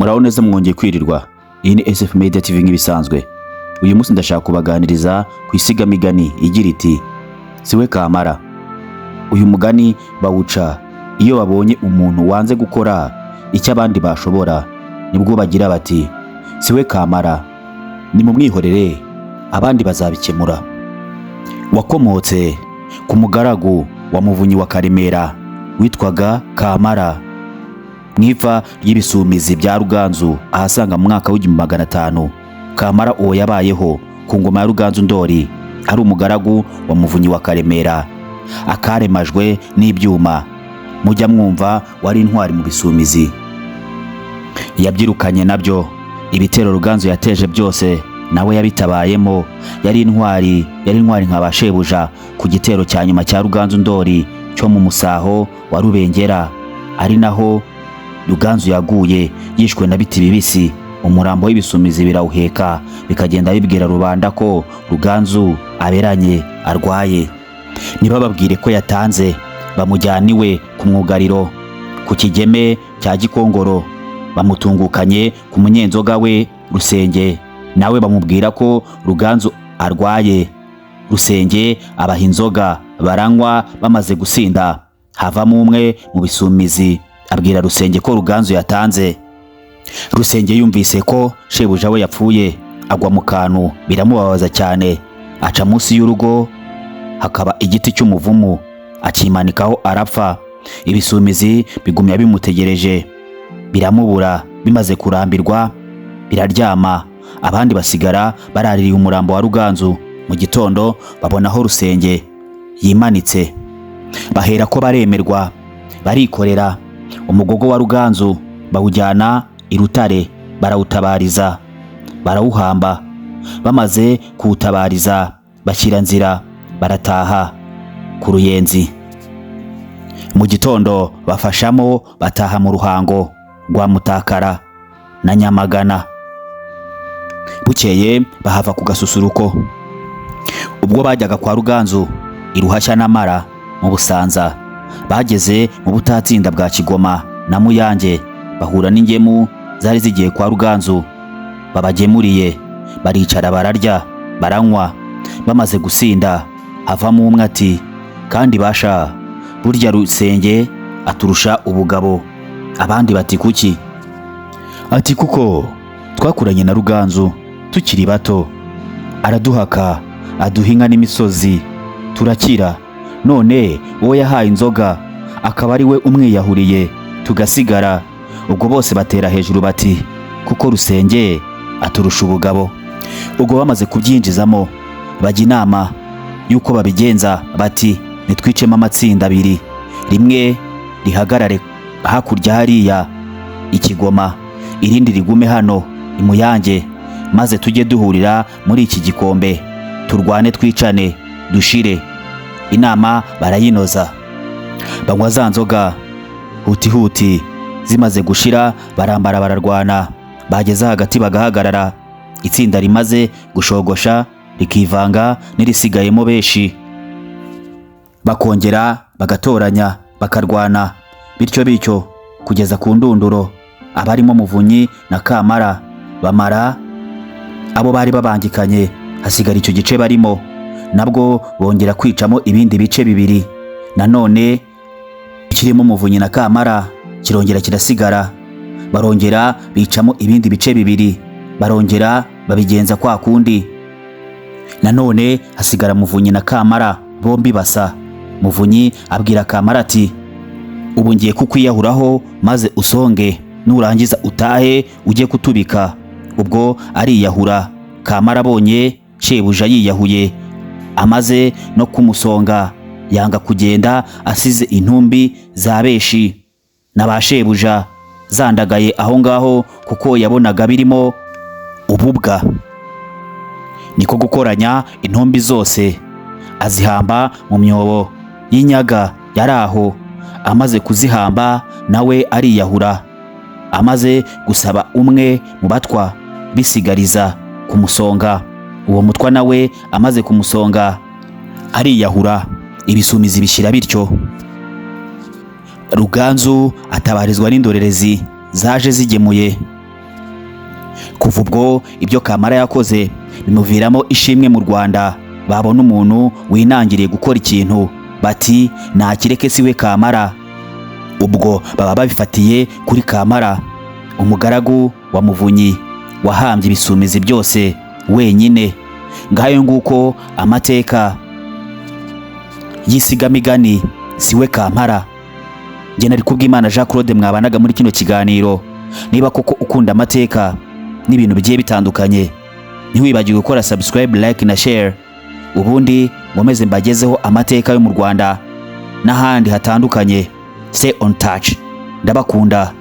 Muraho neza, mwongeye kwirirwa. Iyi ni SF Media TV nk'ibisanzwe. Uyu munsi ndashaka kubaganiriza ku isigamigani igira iti: "Siwe kamara." Uyu mugani bawuca iyo babonye umuntu wanze gukora icyo abandi bashobora, nibwo bagira bati: "Siwe kamara, nimumwihorere, abandi bazabikemura." Wakomotse ku mugaragu wa Muvunyi wa Karemera witwaga Kamara, mu ipfa ry'Ibisumizi bya Ruganzu ahasaga mu mwaka w'1500. Kamara uwo yabayeho ku ngoma ya Ruganzu Ndori, ari umugaragu wa Muvunyi wa Karemera, akaremajwe n'ibyuma mujya mwumva, wari intwari mu Bisumizi. Yabyirukanye nabyo ibitero Ruganzu yateje byose, nawe yabitabayemo. Yari intwari, yari intwari nka ba shebuja. Ku gitero cya nyuma cya Ruganzu Ndori cyo mu Musaho wa Rubengera, ari naho Ruganzu yaguye yishwe na biti bibisi, umurambo w'Ibisumizi birawuheka, bikagenda bibwira rubanda ko Ruganzu aberanye, arwaye, ntibababwire ko yatanze. Bamujyana iwe ku mwugariro ku Kigeme cya Gikongoro, bamutungukanye ku munyenzoga we Rusenge, nawe bamubwira ko Ruganzu arwaye. Rusenge abaha inzoga baranywa. Bamaze gusinda, havamo umwe mu Bisumizi abwira Rusenge ko Ruganzu yatanze. Rusenge yumvise ko shebuja we yapfuye, agwa mu kantu, biramubabaza cyane. Aca munsi y'urugo, hakaba igiti cy'umuvumu, akimanikaho arapfa. Ibisumizi bigumya bimutegereje, biramubura. Bimaze kurambirwa biraryama, abandi basigara baraririye umurambo wa Ruganzu. Mu gitondo babona aho Rusenge yimanitse, bahera ko baremerwa, barikorera umugogo wa Ruganzu, bawujyana i Rutare, barawutabariza, barawuhamba. Bamaze kuwutabariza, bashyira nzira, barataha ku Ruyenzi. Mu gitondo bafashamo, bataha mu Ruhango rwa Mutakara na Nyamagana. Bukeye bahava ku gasusuruko. Ubwo bajyaga kwa Ruganzu i Ruhashya n'Amara mu Busanza, bageze mu Butatsinda bwa Kigoma na Muyange, bahura n'ingemu zari zigiye kwa Ruganzu babagemuriye. Baricara, bararya, baranywa. Bamaze gusinda, havamo umwe ati: "Kandi basha, burya Rusenge aturusha ubugabo." Abandi bati: "Kuki?" Ati: "Kuko twakuranye na Ruganzu tukiri bato, araduhaka, aduha inka n'imisozi, turakira. None uwo yahaye inzoga akaba ari we umwiyahuriye, tugasigara." Ubwo bose batera hejuru bati: "Kuko Rusenge aturusha ubugabo." Ubwo bamaze kubyinjizamo, bajya inama y'uko babigenza. Bati: "Nitwicemo amatsinda abiri, rimwe rihagarare hakurya hariya i Kigoma, irindi rigume hano i Muyange, maze tujye duhurira muri iki gikombe, turwane, twicane, dushire." Inama barayinoza, banywa za nzoga huti huti. Zimaze gushira, barambara, bararwana. Bageze hagati bagahagarara, itsinda rimaze gushogosha rikivanga n'irisigayemo benshi, bakongera bagatoranya, bakarwana bityo bityo kugeza ku ndunduro. Abarimo Muvunyi na Kamara bamara abo bari babangikanye, hasigara icyo gice barimo. Nabwo bongera kwicamo ibindi bice bibiri, nanone kirimo Muvunyi na Kamara kirongera kirasigara. Barongera bicamo ibindi bice bibiri, barongera babigenza kwa kundi, nanone hasigara Muvunyi na Kamara bombi basa. Muvunyi abwira Kamara ati: "Ubu ngiye kukwiyahuraho, maze usonge, nurangiza utahe ujye kutubika." Ubwo ariyahura. Kamara abonye shebuja yiyahuye, amaze no kumusonga, yanga kugenda asize intumbi za beshi na ba shebuja zandagaye aho ngaho, kuko yabonaga birimo ububwa. Niko gukoranya intumbi zose, azihamba mu myobo y'inyaga yari aho. Amaze kuzihamba, nawe ariyahura, amaze gusaba umwe mu batwa bisigariza kumusonga. Uwo mutwa nawe amaze kumusonga ariyahura. Ibisumizi bishyira bityo. Ruganzu atabarizwa n'indorerezi zaje zigemuye. Kuva ubwo ibyo Kamara yakoze bimuviramo ishimwe mu Rwanda. Babona umuntu winangiriye gukora ikintu bati: "Nakireke si we Kamara." Ubwo baba babifatiye kuri Kamara, umugaragu wa Muvunyi wahambye ibisumizi byose wenyine. Ngayo nguko amateka y'isigamigani "Siwe Kampara". Njye nari Kubwimana Jean Claude mwabanaga muri kino kiganiro. Niba koko ukunda amateka n'ibintu bigiye bitandukanye, ntiwibagirwe gukora subscribe, like na share, ubundi nkomeze mbagezeho amateka yo mu Rwanda n'ahandi hatandukanye. Stay on touch, ndabakunda.